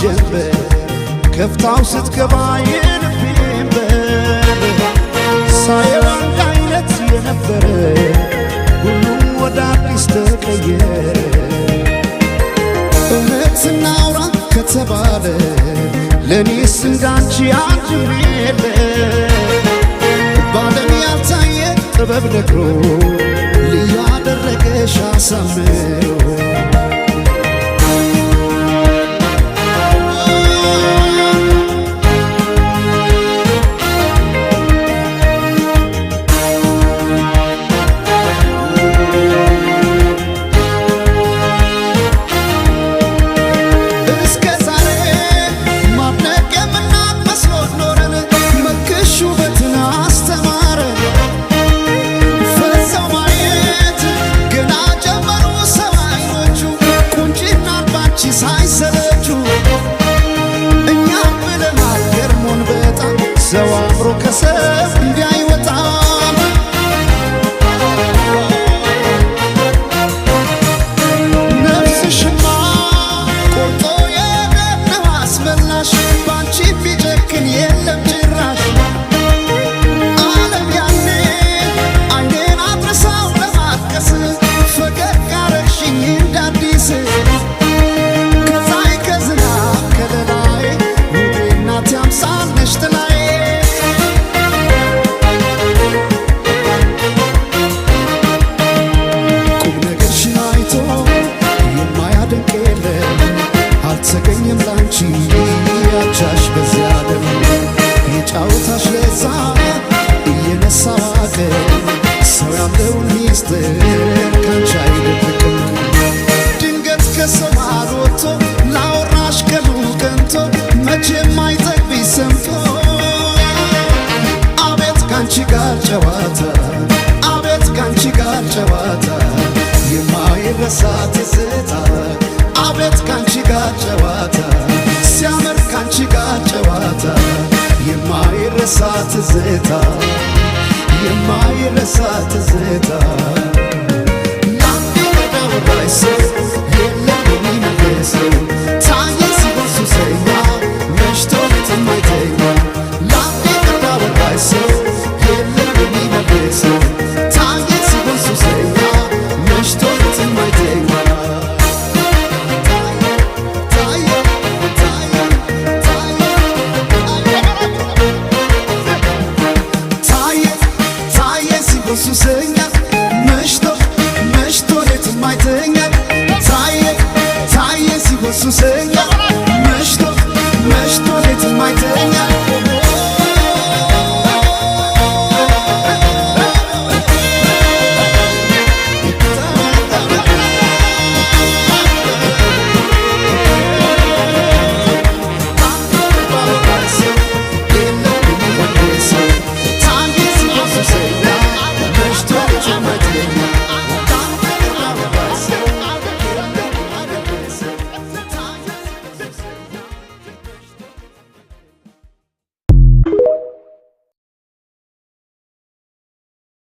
ጀንበር ከፍታው ስትገባ የልቤን በር ሳየው አንድ አይነት የነበረ ሁሉም ወደ አዲስ ተቀየረ። እውነት እናውራ ከተባለ ለእኔስ እንዳንቺ አንድም የለ። ባለም ያልታየ ጥበብ ነግሮ ልዩ አደረገሽ አሳምሮ። እስከ ዛሬ ማድነቅ የምናቅ መስሎን ኖረን መልክሽ ውበትን አስተማረ። ፈዘው ማየት ገና ጀመሩ ሰው አይኖቹ ቁንጅናን ባንቺ ሳይሰለቹ። እኛም ብለናል ገርሞን በጣም ሰው አምሮ ከሰው እንዲህ አይወጣም። ነፍስሽማ ቆርጦ የደነው አስመላሽ ባንቺ ቢጨክን የለም ጭራሽ። ዓለም ያኔ አይኔን አድርሳው ለማልቀስ ፈገግ አረግሽኝ እንደ አዲስ። ከፀሐይ ከዝናብ ከለላዬ ውቤ እናቴ አምሳል ነሽ ጥላዬ። ቁም ነገርሽን አይቶ የማያደንቅ የለም፣ አልተገኘም ላንቺ አቻሽ በዚያ ዓለም። የጫወታሽ ለዛ እየነሳ ዋቀ ሰው ያለውን ሚስጥር ካንቺ አይደብቅም። ድንገት ከሰው መሃል ወጥቶ ላወራሽ ቀኑ ቀንቶ መቼም አይጠግብሽ ሰምቶ። አቤት ካንቺ ጋር ጨዋታ፣ አቤት ካንቺ ጋር ጨዋታ፣ የማይረሳ ትዝታ። አቤት ካንቺ ጋር ጨዋታ ሲያምር ካንቺ ጋር ጨዋታ የማይረሳ ትዝታ፣ የማይረሳ ትዝታ። ለአንድ ቀን አወራሽ ሰው የለም የሚመልሰው ታየ ሲሆን ሱሰኛ መሽቶ የማይተኛ። ለአንድ ቀን አወራሽ ሰው የለም የሚመልሰው ታየ ሲሆን ሱሰኛ መሽቶ የማይተኛ። ታየ ታየ ታየ ታየ ታየ ሲሆን ሱሰኛ መሽቶ መሽቶ የትም አይተኛ። ታየ ታየ ሲሆን ሱሰኛ መሽቶ መሽቶ የትም አይተኛ።